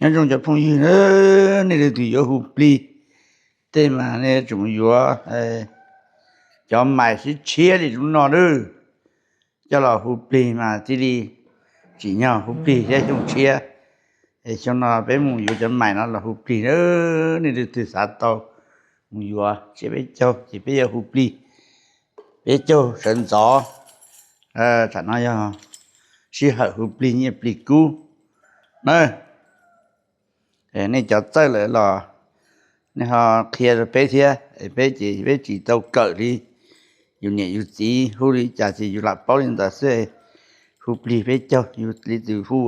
Nyob zoo cov phooj ywg, nej leej twg yuav hu plig tej mas nej tseem yuav cov mais tshiab tshiab li lub no lawm, coj los hu plig mas thiaj li tsim nyog hu plig thiab xyoo tshiab. Xyoo no peb mus yuav cov mais no los hu plig, nej leej twg xav tau mus yuav tsiab peb caug ces peb yuav hu plig peb caug sawv ntxov. Tam no yog sij hawm hu plig nyiaj plig kub na. Nej cov txawj lawm los nej ho qhia rau peb thiab, peb ces peb tsis tau kawm li yus niam yus txiv hu li cas ces yus lam paub li ntawd xwb. Hu plig peb caug yus li tus hu,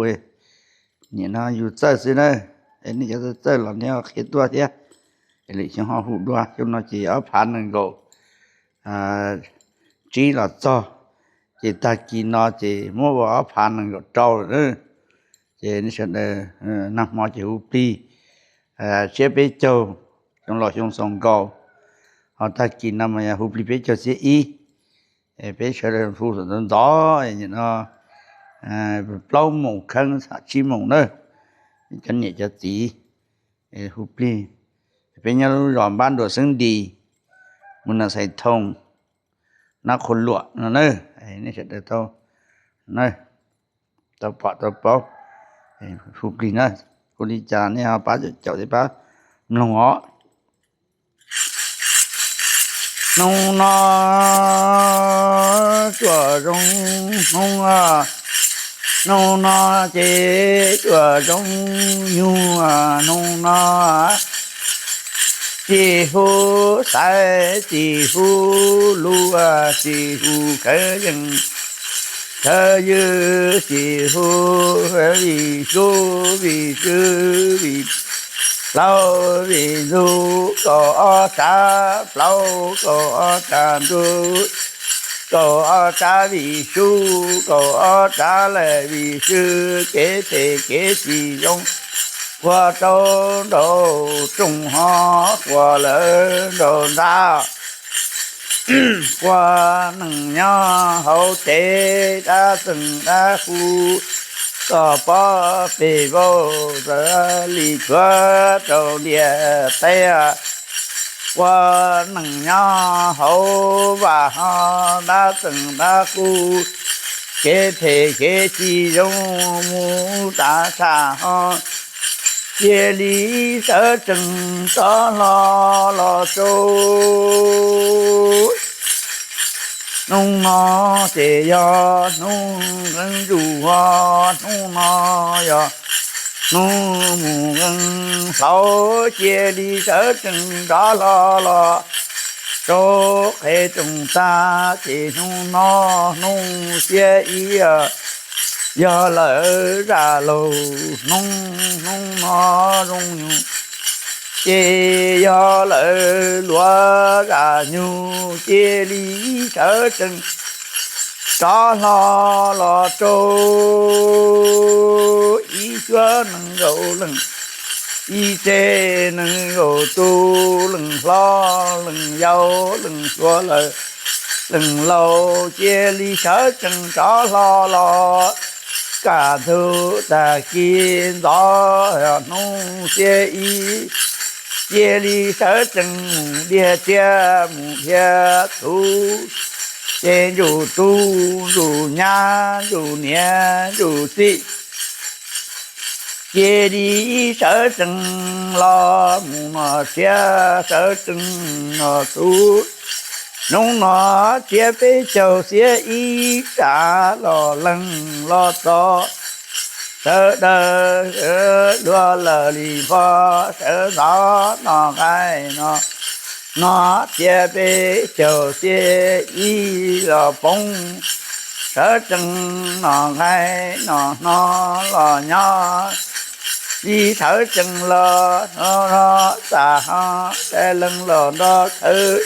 nim no yus txawj xwb na. Nej cov txawj los nej ho qhia tuaj thiab, lwm xyoo ho hu dua. Xyoo no ces ob phav nees nkaum tsib los txog, ces tag kis no ces muab ua ob phav nees nkaum rau lawm. Ces nej sawv daws nag hmo ces hu plig tsiab peb caug xyoo laus xyoo xaus nkaus, ho tag kis no mas yog hu plig peb caug xiab ib. Peb sawv daws hu ntxov ntxov, nim no plaub moos kheeb txog tsib moos na. Cov niam cov txiv hu plig, peb nyob lub zos Npab Nruas Xeeb Dis, mus Nas Xais Thoo, Nab Qhua Luam no na. Nej sawv daws tau pom tau paub, hu plig na, hu li cas nej ho pab caum caum thiab pab mloog os. Hnub no tsuam zoo hnub, hnub no ces tsuam zoo yug, hnub no tsis hu xaiv tsis hu lus, tsis hu khawv yeej khawv ywg, tsis hu vim sub vim sw vim plaub vim ntug, kaum ob tsav plaub kaum ob tsav ntug, kaum ob tsav vim sub kaum ob tsav lawm vim sw, kev phem kev tsis zoo, quas rau nraum rooj ho quas lawm nraum nrab, quas neeg nyob hauv tsev dab txeem dab qus, toj pob pes vauj txawv li tshuav rau ntiaj teb, quas neeg nyob hauv vaj ho dab txeem dab qus, kev phem kev tsis zoo mus tav tshaj ho, cia li sawv tsees rov hlo los rau. Hnub no ces yog hnub nqeeb zuj zus, hnub no yog hnub mus nqeeb hlau, cia li sawv tsees rov hlo los rau. Qhia tsoos tag ces hnub no hnub xiab ib, yog lawv zaj laug hnub, hnub no zoo yug, ces yog lawv luav zaj nyug, cia li sawv tsees rov hlo los rau. Ib cuab nees nkaum leej, ib tsev nees nkaum tus, leej hlob leej yau, leej suav lawm leej laus, cia li sawv tsees rov hlo los. Kaj ntug tag kis ntxov yog hnub xiab ib, cia li sawv tsees mus diaj tsiab mus dhia txhuv, ces ntsug tub ntsug nyab ntsug niam ntsug txiv, cia li sawv tsees los mus noj tsiab sawv tsees noj txhuv. Hnub no tsiab peb caug xiab ib tsav los leeg los txog, sawv daws luag lawm li npog, sawv ntxov noj nqaij no, no tsiab peb caug xiab ib los poob, sawv tsees noj nqaij noj hno los nyob, li sawv tsees los no, no txaj ho dai leeg los nrog khawv,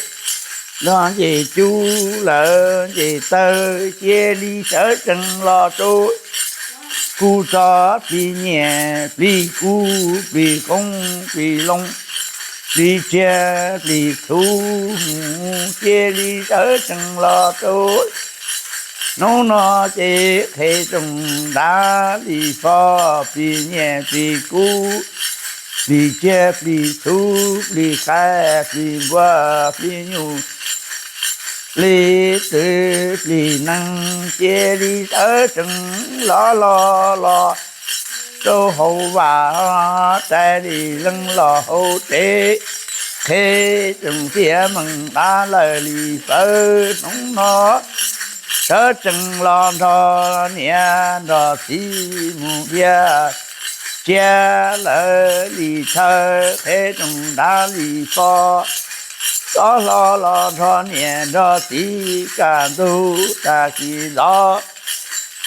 nrog ncej cub lawm ncej taw, cia li sawv tsees los rau. Kuv txog plig nyiaj plig kub plig qoob plig loo, plig tsiaj plig txhuv, cia li sawv tsees los rau. Hnub no ces qhe tsoom nrad li fo, plig nyiaj plig kub, plig tsiaj plig txhu, plig qaib plig npua, plig nyuj plig twm plig nees, cia li sawv tsees loj hlo los rau hauv vaj, rais li leej los hauv tsev. Qhe tsoom tiaj meem qab lawm li fawb, hnub no sawv tsees los nrog niam nrog txiv mus dhia tsiaj lawv li chaw, qhe tsoom nrad li fo, rov hlo los nrog niam nrog txiv kaj ntug tag kis ntxov,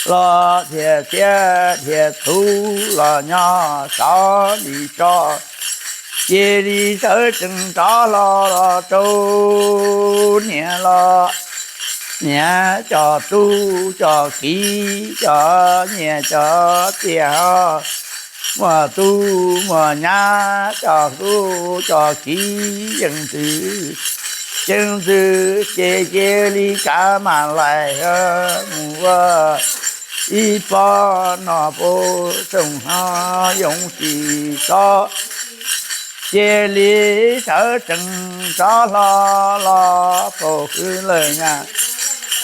los dhia tsiaj dhia txhu los nyob sov li tso, cia li sawv tsees rov hlo los rau niam los niam cov tub cov kiv cov nyiaj cov txiaj ho, muaj tub muaj nyab cov tub cov kiv yeej ntxwv, yeej ntxwv ces cia li kav mam laim mus ua ib pob no pub tsoom ho yoov tsis txob. Cia li sawv tsees rov hlo los pab kwv lawm nyab,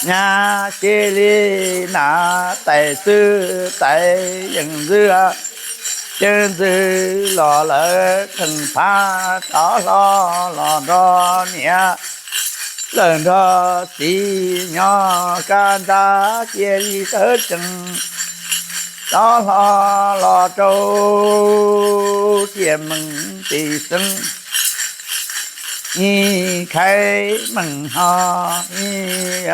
nyab cia li nam tais xwb tais yeej ntxwv, yeej ntxwv los lawv theej phab rov hlo los nrog niam lawm nrog txiv nyob kaj ntug, cia li sawv tsees rov hlo los rau tiaj meem pes xeeb, ib khaiv meem ho ib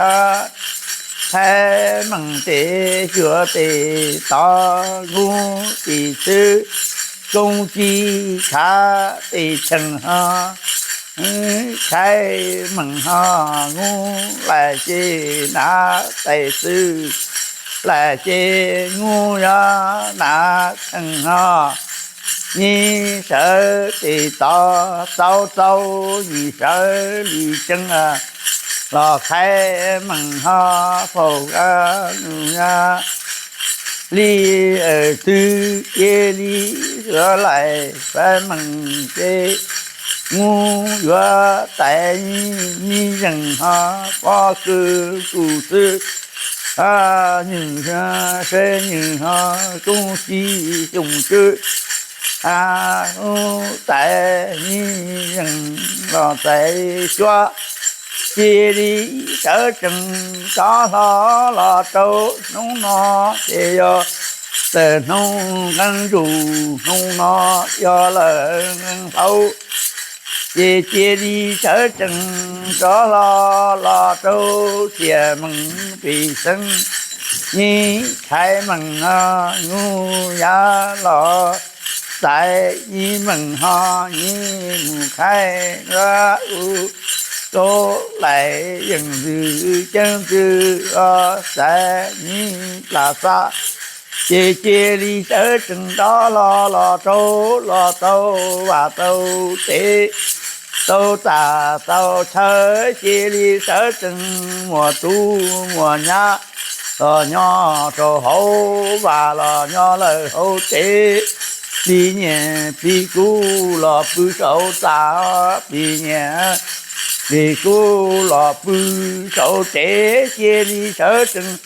khaiv meem tes xyuas tes tod, kub tes txwb koob tsis khav tes tsheej ho, khaiv meem ho kub laim ces nam tais xwb, laim ces kub yuav nam tsheej ho, nyiv sawv tes tod txaus txaus nyiv sawv li tseeb los khaiv meem ho faus li xwb cia li yuav laim faib meem ces kub yuav tais nyiv zeeg ho pob kws kuj xwb, nywj seb nywj ho koob tsis xyoo tswb, tais nyiv zeeg los tais cuab, cia li sawv tsees rov hlo los rau hnub no ces yog tawm hnub nqeeb ntsug, hnub no yog lawm nqeeb hlau, ces cia li sawv tsees rov hlo los rau tiaj meem pes xeeb, nyiv khaiv meem no kub yuav los tais nyiv meem ho nyiv mus khaiv ua u rau laim yeej ntxwv ceeb ntxwv los tais nyiv plas xav, ces cia li sawv tsees rov hlo los rau los tau vaj tau tsev, tau txaj tau chaw, cia li sawv tsees muaj tub muaj nyab los nyob rau hauv vaj los nyob lawm hauv tsev, plig nyiaj plig kub los pw saum txaj, plig nyiaj plig kub los pw saum tsev, cia li sawv tsees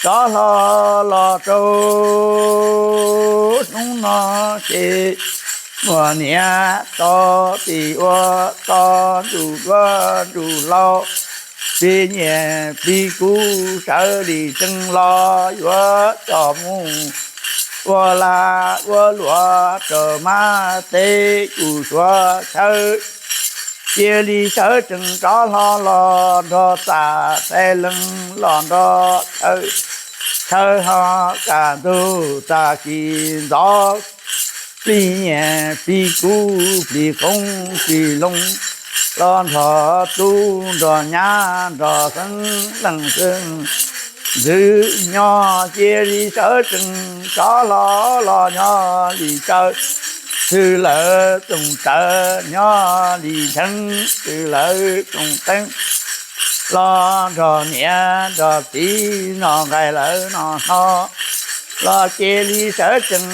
rov hlo los rau hnub no ces muaj niam tod tis ua tod ntsuj duab ntsuj hlau, plig nyiaj plig kub sawv li tsees los yuav coj mus ua lag ua luam rau mab teb kuj suav chaw, cia li sawv tsees rov hlo los nrog txaj saib leeg los nrog chaw, chaw ho kaj ntug tag kis ntxov, plig nyiaj plig kub plig qoob plig loo los nrog tub nrog nyab nrog xeeb leej xeeb ntxwv nyob, cia li sawv tsees rov hlo los nyob li tsawv, txhwm lawv tsoom tsawv nyob li ntheev, txhwm lawv tsoom teeb los nrog niam nrog txiv noj nqaij lawv noj hno, los cia li sawv tsees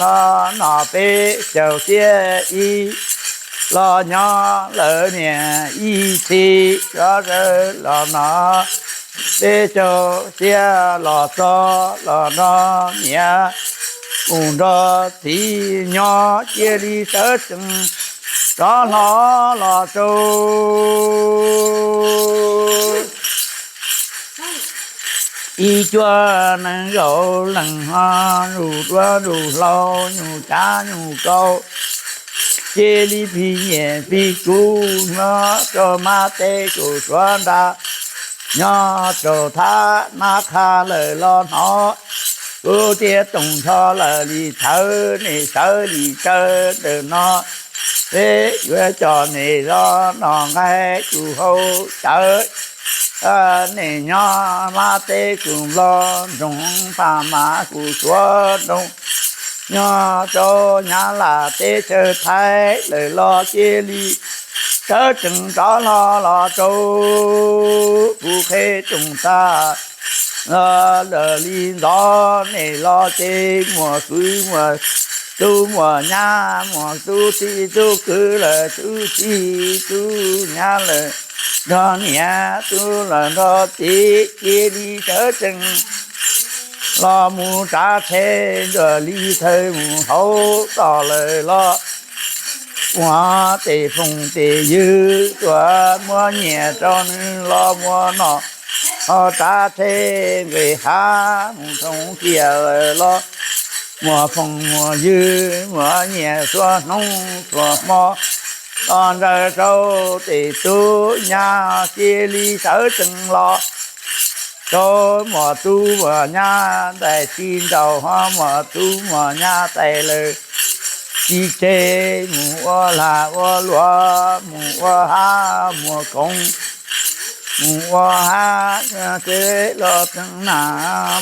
los noj peb caug xiab ib, los nyob lawv niam ib txhis, los sawv los noj peb caug xiab los txog los nrog niam mus nrog txiv nyob, cia li sawv tsees rov hlo los rau ib cuab nees nkaum leej ho, nruj duab nruj hlau nyuj cav nyuj kaus, cia li pib nyiam pib kub nyob rau mab teb kuj suav nra, nyob rau thab mab qha lawm los hnov kuv tiaj toom ncho lawm li thawv, nej sawv li tsawv ntawm no, peb yuav coj nej los noj nqaij kuj hauv cawv. Nej nyob mab teb kuj nplo nroog, phaj mab kuj suav nroog, nyob rau nyab laj teb chaws Thaib lawm los cia li sawv tsees rov hlo los rau kuv qheb rooj tag lawm li ntxov, nej los ces muaj kwv muaj tub muaj nyab, muaj tub txij tub kwv lawm, tub txij tub nyab lawm, nrog niam tub los nrog txiv cia li sawv tsees los mus tsav tsheb nruab li thawj mus hauv toj lawm los muab tej phooj tej ywg tuaj muab nyiaj rau nws los muab noj, ho tsav tsheb nqis hav mus thooj tiaj lawm los muaj phooj muaj ywg muab nyiaj xuas hnub xuas hmo los ntsawj rau tej tub nyab cia li sawv tsees los rau muaj tub muaj nyab ntais tsis nraus, ho muaj tub muaj nyab tais lawm tsis tseg, mus ua lag ua luam, mus ua hav muag koom, mus ua hav tsev los tseem na,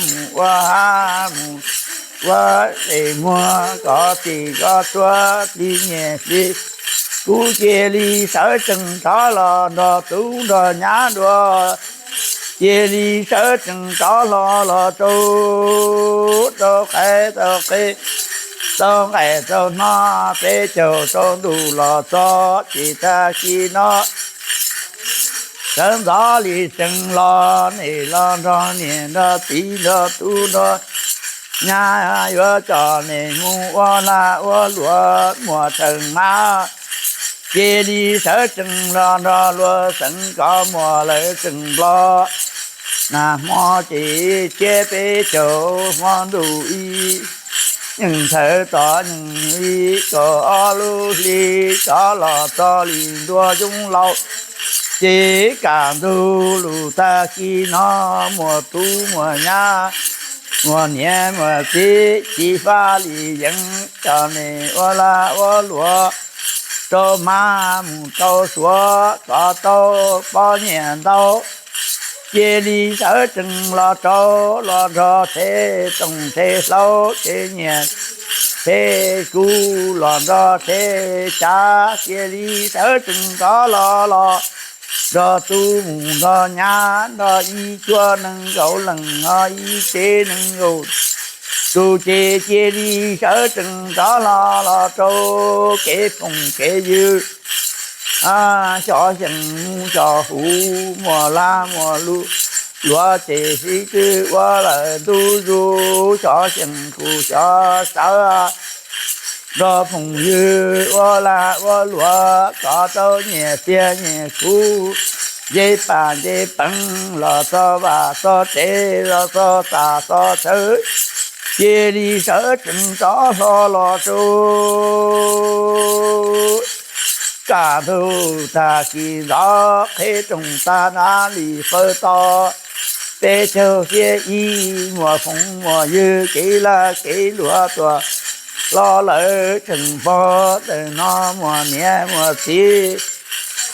mus ua hav mus ua es muag kov txij kov txhua plig nyiaj plig kub, cia li sawv tsees rov los nrog tub nrog nyab dua, cia li sawv tsees rov hlo los rau, rau qaib rau qe, rau nqaij rau hno, peb caug rau ntuj los txog ces tag kis no sawv ntxov li tsees los, nej los nrog niam nrog txiv nrog tub nrog nyab yuav coj nej mus ua lag ua luam muag tsheej mab, cia li sawv tsees los nrog luag xeev kov muag lawv tseem nplog. Nag hmo ces tsiab peb caug hmo ntuj ib, yeej thawv tom neeg li kaum ob lub hli, rov los txog li ntua yoov laus, ces kaj ntug lus tag kis no muaj tub muaj nyab, muaj niam muaj txiv, tsis faj li yeev, coj nej ua lag ua luam rau hmab mus rau suav kom tau pob nyiaj ntau. Cia li sawv tsees los rau, los nrog tsheb tooj tsheb hlau tsheb nyiaj tsheb kub, los nrog tsheb cav, cia li sawv tsees rov los los nrog tub mus nrog nyab, nrog ib cuab nees nkaum leej, nrog ib tsev nees nkaum tus, ces cia li sawv tsees rov hlo los rau kev phooj kev ywg, xyov xyeem mus xyov huv, muaj lag muaj luam, luam ces sib tw ua lawm ntu zus, xyov xyeem kuj xyov sawv nrog phooj ywg ua lag ua luam kom tau nyiaj txiag nyiaj kub, nce paj nce peev los txog vaj txog tsev los txog txaj txog chaw, cia li sawv tsees rov hlo los rau kaj ntug tag kis ntxov, qhib rooj tag nrab li fawb toj, peb caug xiab ib, muaj phooj muaj ywg kev lag kev luam tuaj hlo lawm tseem pog, ntawm no muaj niam muaj txiv,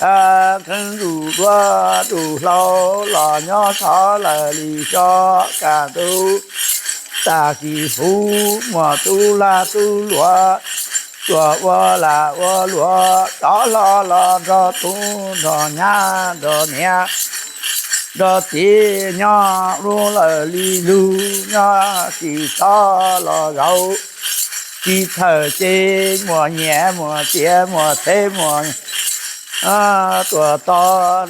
kheev nruj duab nruj hlau los nyob thov lawm li xyov kaj ntug tag kis huv, muaj tub lag tub luam tuaj ua lag ua luam rov hlo los nrog tub nrog nyab nrog niam nrog txiv nyob lub lawm li lug, nyob tsis txhob los zaum. Tsis txhawm ces muas nyiam muas txiav muas txheb muas tuam to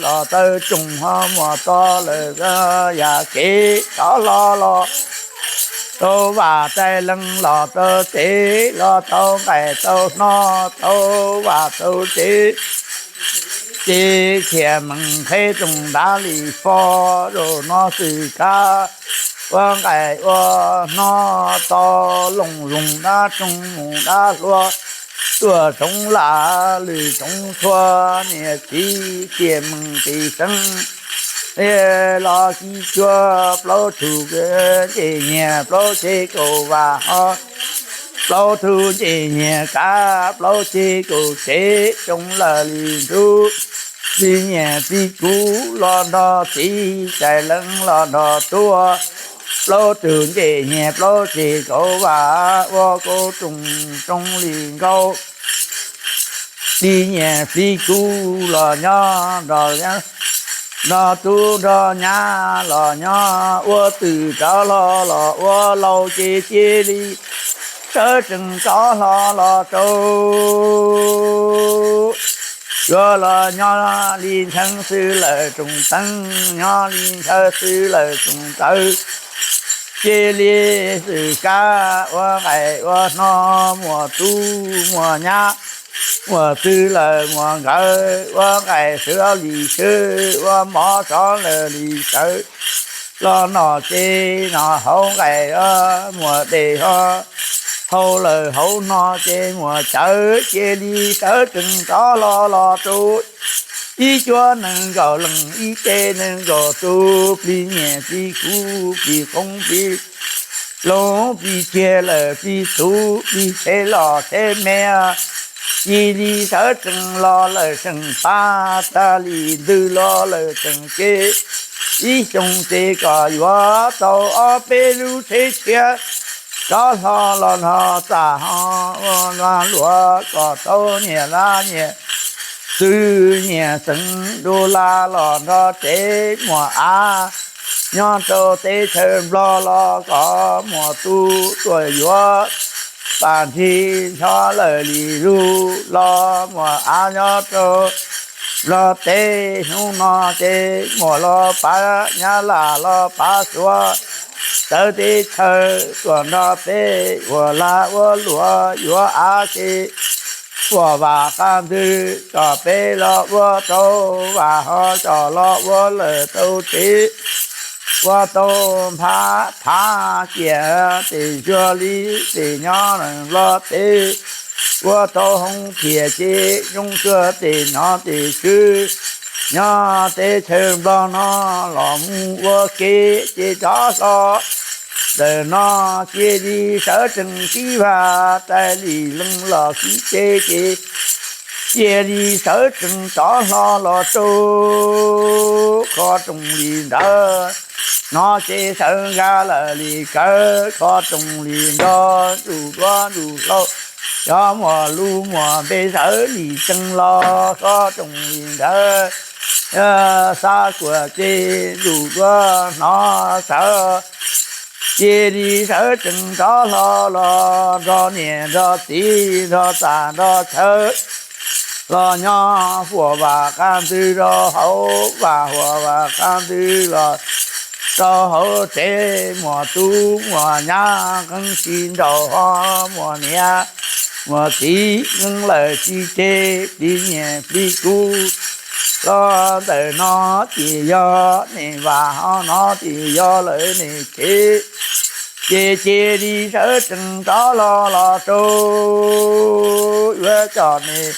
los tawg tsoom ho muas to lawm yam kev rov hlo los tau vam txais lees los tau tsev los tau nqaim tau hno tau vam tau tsev. Ces khiav mees qheb tsoom nrab li fo, zaum no xwm kab ua nqaim ua hno to, loos zoos dab tsoo mus dab hlua, tuam tsoov lam lwm tsoov txhua, niam txiv khiav mees qis seeb los kib cuag plaub tug ncej nyiag plaub ceg kaum vam ho plaub tug ncej nyiag kav plaub ceg kaum tsev tsoo lawm li nrub. Plig nyiam plig kub los nrog txiv, txais lees los nrog tuab, plaub tug ncej nyiag plaub ceg kaum vam ua kauv tsoom tsoo li nkauj. Plig nyiam plig kub los nyob nrog, nrog tub nrog nyab los nyob, ua twm rov hlo los ua laus ces cia li sawv tsees rov hlo los rau. Yuav los nyob li ntsheeb xwb lawm tsoom teeb, nyob li ntshaw xwb lawm tsoom ntawv. Cia li xwm kab ua nqaim ua hno, muas tub muas nyab muas txwv lawm muas nkawd, ua nqaim sawv li sawv, ua mov sov lawm li sawv. Los nom ces nom hauv nqaim, muas dej ho hau lawm hauv no ces muas cawv, cia li sawv tsees rov hlo los rau ib cuab nees nkaum leej, ib teg nees nkaum tus, plig nyiam plig kub plig qoob plig loo, plig ciag lawm plig txhuv, plig tsheb los tsheb me, cia li sawv tsees los lawm tsees pab, tag li ntws los lawm tsees kev. Ib xyoo ces kom yuav tau ob peb lub tsheb tshiab, rov hlo los nrog txam ho ua luag kom tau nyias lab nyias txwv, nyias xeev du la los nrog tsev muas av nyob rau teb chaws Nplog los kom muas tu tuam yuav pam ntsig ncho lawm li lug los muas av nyob rau Nplog teb. Hnub no ces muas los pav Nyab Laj los pav Suav, txawv teb chaws tuam nrog peb ua lag ua luam yuav av ces ua vam qab ntws kom peb los ua tau vam ho kom los ua lawm tau tsev, ua tau phav phav ciam tes zuag li tes nyob Nplog teb, ua tau hoo thiam ces zoo cuag tes nov tes tswv nyob teb chaws Nplog no los mus ua ke ces rov hlo ntawm no cia li sawv tsees sib vaj tais li leej los sib ceg ces cia li sawv tsees rov hlo los rau kho roos li ntawd. No ces sawv nkag lawm li kawg kho roos li nrog ntuj duab ntuj hlauv, cov muas lus muas npe sawv li tsees los kho roos li ntawd. Xav kuam ces ntuj duab hnov sawv, cia li sawv tsees rov hlo los nrog niam nrog txiv nrog txam nrog chaw los nyob huam vam qab ntws rau hauv vam huam vam qab ntws los rau hauv tsev. Muas tub muas nyab qeeb tsis nraus ho muas niam muas txiv qeeb lawm tsis tseg, plig nyiam plig kub los ntawm no ces yog niam vam ho no ces yog lawv niam tsev. Ces cia li sawv tsees rov hlo los rau yuav coj niam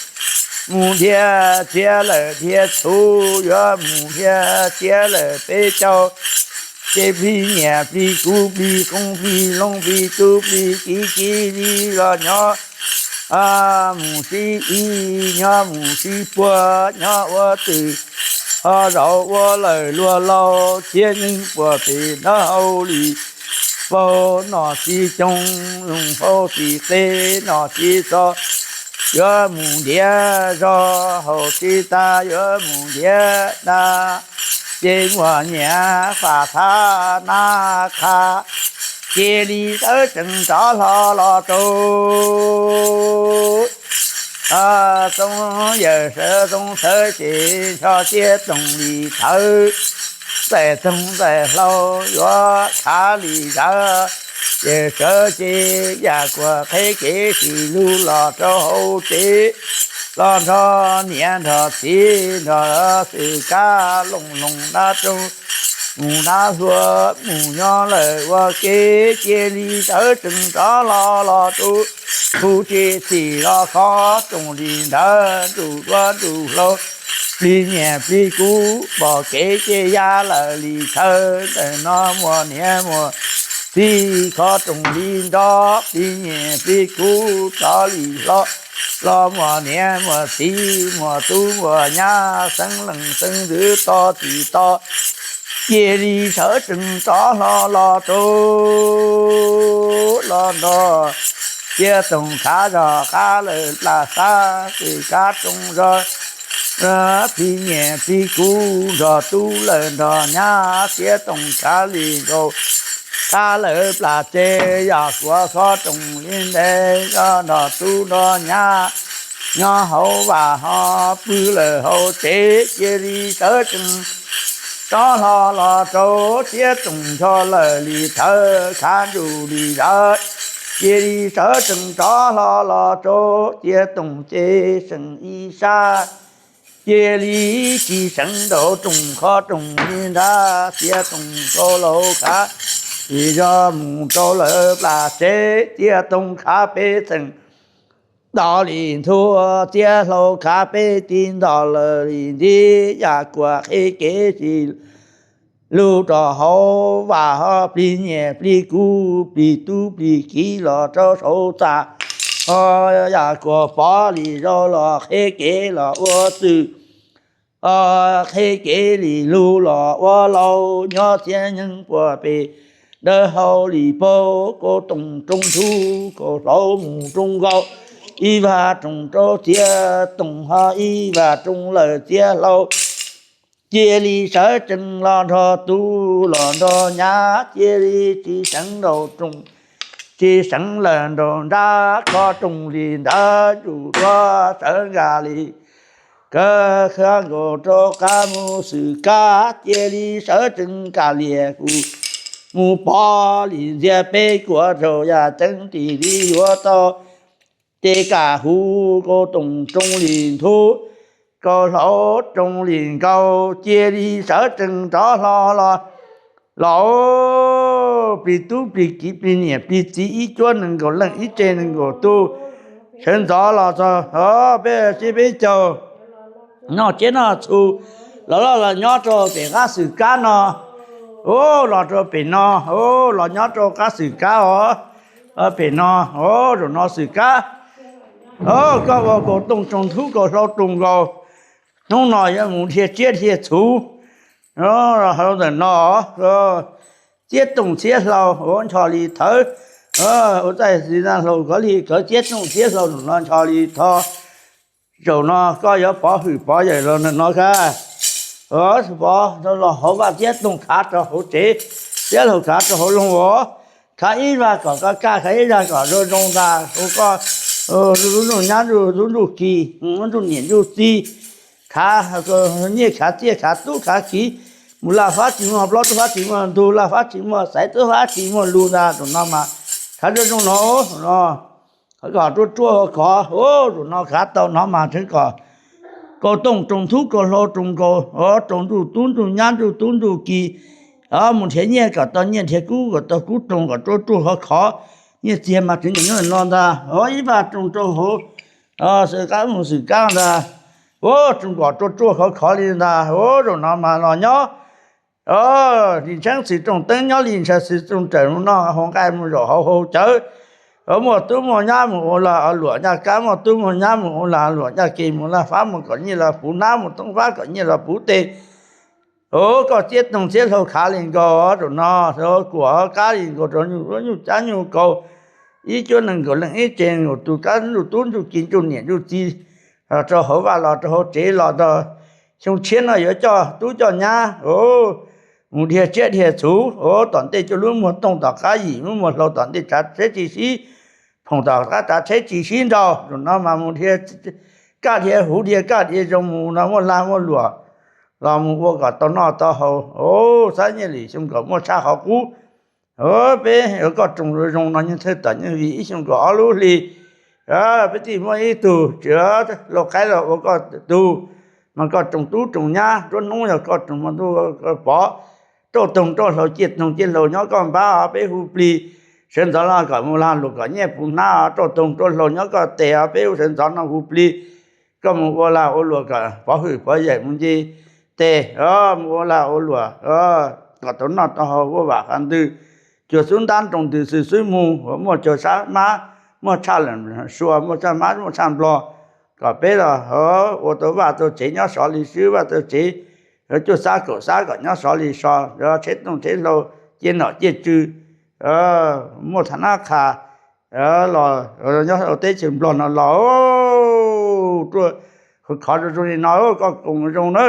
mus dhia txiav lawm dhia txhuv, yuav mus dhia txiav lawm peb caug. Ces plig nyiam plig kub plig qoob plig loo plig tub plig kiv cia li los nyob mus sib ib nyob mus sib puag nyob ua twm ho zaum ua lawm luag laug, txhiab neeg puag pem nraub hau li paug, nom tsis coo zoo hauv tsis qe, nom tsis txog yuav mus ntiav zog, haus tsis tas yuav mus ntiav tag. ces muaj niam fam thab nab qha, cia li sawv tsees rov hlo los rau Txoov yawm sawv Txoov Sawv ces nrog Txiab Toom Lis Thawv, Ntxawm Toog Ntxawm Hlau yuav khav li ntawd, yawm sawv ces Yaj Kuam qheb kev sim lug los rau hauv tsev, los nrog niam nrog txiv nrog Xwm Kab looj loos dab roog, mus dab hlua mus nyob lawm ua ke, cia li sawv tsees rov hlo los rau hu tsis txim los khob rooj li ntawd, nruj duab nruj hlauv, plig nyiaj plig kub, pom kev ces ya lawm li thawv. Ntawm no muaj niam muaj txiv khob rooj li nrov, plig nyiaj plig kub rov li hlo, los muaj niam muaj txiv muaj tub muaj nyab, xeeb leej xeeb ntxwv tog txim tog, cia li sawv tsees rov hlo los rau, los nrog Txiab Toom khav zog qab lawm plas xab, Xwm Kab rooj zog, plig nyiaj plig kub nrog tub lawm nrog nyab, Txiab Toom khav li nkaus qab lawm plas tsev, Yaj Kuam khob rooj li ntev, nrog tub nrog nyab nyob hauv vaj ho pw lawm hauv tsev, cia li sawv tsees rov hlo los rau Txiab Toom ncho lawm li thawv, khav nruj li ntawd, cia li sawv tsees rov hlo los rau Txiab Toom ces seem ib sab, cia li tsis seev nraum rooj khob rooj li ntawd, Txiab Toom rau laus khav zog mus rau lawm plas tsev, Txiab Toom khav peb txheem nto li nthua, Txiab Hlau khav peb ti nto lawm li nti, Yaj Kuam qheb kev sim lug rau hauv vaj ho plig nyiaj plig kub plig tub plig kiv los rau saum txaj ho, Yaj Kuam pov li zog los qheb kev los ua txwj, qheb kev li lug los ua laus, nyob txhiab nyeeb puag pem dawb hau li paug, Kauj Toom rooj ntug Kauj Hlau mus rooj nkaus, ib vaj rooj rau Txiab Toom ho ib vaj rooj lawm Txiab Hlau, cia li sawv tsees los nrog tub los nrog nyab, cia li tsis seev nraum rooj tsis seev lawm nraum nrab, khob rooj li ntawd nruj duab sawv nkag li kawg, khav nkaus rau qab mus Xwm Kab, cia li sawv tsees kam lias kuv mus pov li ntxias peb kuam raug yaj ceeb tim li yuav tau, ces kam hu Kauj Toom rooj li nthub, Kauj Hlau rooj li nkaus, cia li sawv tsees rov hlo los, los plig tub plig kiv plig niam plig txiv ib cuab nees nkaum leej ib tse nees nkaum tug, sawv ntxov los txog peb tsiab peb caug noj tsiab noj txhu, los loj los nyob rau pem qab Xwm Kab no, los rau pem no, los nyob rau qab Xwm Kab os, pem no, zaum no Xwm Kab, koj ua Kauj Toom rooj nthub Kauj Hlau rooj nkaus, hnub no yuav mus dhia tsiab dhia txhu, hauv ntawm no, Txiab Toom Txiab Hlau ua ncho li thawv, ua txaij txiv na hlau kov li kawv Txiab Toom Txiab Hlau zaum no ncho li tho, zaum no koj yuav pov hwm pov yawm los ntawm no kab, pov los hauv vaj Txiab Toom khav rau hauv tsev, Txiab Hlau khav rau hauv loog os, khav ib zaj kom koj kaj, khav ib zaj kom zoo zoo ntag, ua koj lub ntuj nyab ntuj tub ntuj kis, ntuj niam ntuj txiv, khav nyiaj khav txiaj khav tub khav kiv, mus laj fab tsis muaj plaub tub fab tsis muaj ntug, laj fab tsis muaj xaiv tub fab tsis muaj lug ntag, zaum no mas khav zoo zoo no, no kom ruaj ruaj khov, zaum no khav tau no mas tseev kom Kauj Toom rooj nthub Kauj Hlau rooj nkaus, rooj ntuj tub ntuj nyab ntuj tub ntuj kis, mus nrhiav nyiaj kom tau nyiaj nrhiav kub kom tau kub rooj kom ruaj ruaj khov khov, nyiaj txiag mas tseev nyob no ntag, ib vaj rooj rau hauv Xwm Kab mus Xwm Kab ntag, rooj kom ruaj ruaj khov khov li ntag, zaum no mas los nyob li ntsheeb txwm rooj teeb, nyob li ntshaw txwm rooj rawm, mus noj hauv nqaij mus zaum hauv hauv cawv, muaj tub muaj nyab mus ua lag luam ncaj kab, muaj tub muaj nyab mus ua lag luam ncaj ke, mus laj fab mus kom nyiaj los puv hnab, mus toob fab kom nyiaj los puv tes. Koj Txiab Toom Txiab Hlau khav li nkaus zaum no, kuam kab li nkaus rau nyuj cab nyuj kaus, ib cuab nees nkaum leej ib tse nkaum tug, kab ntuj tub ntuj kis ntuj niam ntuj txiv, rau hauv vaj los rau hauv tsev los rau Xyoo tshiab no yuav coj tub coj nyab, mus dhia tsiab dhia txhu, tom ntej coj lub muag tooj tom qab yim, lub muag hlau tom ntej tsav tsheb tsis sib, phoom tom qab tsav tsheb tsis sib nraus. Zaum no mas mus dhia kaj dhia huv dhia kaj dhia zoo, mus no muaj lag muaj luam los mus ua kom tau noj tau haus. Xab Nyiaj Lis xyoo nkaus muaj tshaj qhov qub. Peb koj roos zoo no yeej thawj tom yeej vim ib xyoo nkaus ob lub hli, peb twb muaj ib tug tsis lau qaib los ua koj tug, mas koj roos tub roos nyab, nruab hnub yog koj roos mas ntuj pov, rauj toog rauj hlau ciaj toog ciaj hlau nyob koj npab, peb hu plig. Sawv ntxov no kom mus lag luam kom nyiaj puv hnab, rauj toog rauj hlau nyob koj tes, peb hu sawv ntxov no hu plig. Koj mus ua lag ua luam kom pov hwm pov yawm mus nce tes, mus ua lag ua luam kom tau noj tau haus, ua vam qhov ntws, cuag xub ntab nroo ntws xwb xwb mus, muaj cuag sab mab, muaj tshaj sua, muaj tshaj mab muaj tshaj nplog, kom peb los ua tau vaj tau tsev nyob sov li swb, vaj tau tsev cuaj xab kaum xab kom nyob sov li so, tsheb tooj tsheb hlau, ciaj nom ciaj tswv, muaj thav nab qha los nyob teb chaws nplog no los, ruaj khov zoo zoo li no, koj koom zoo na.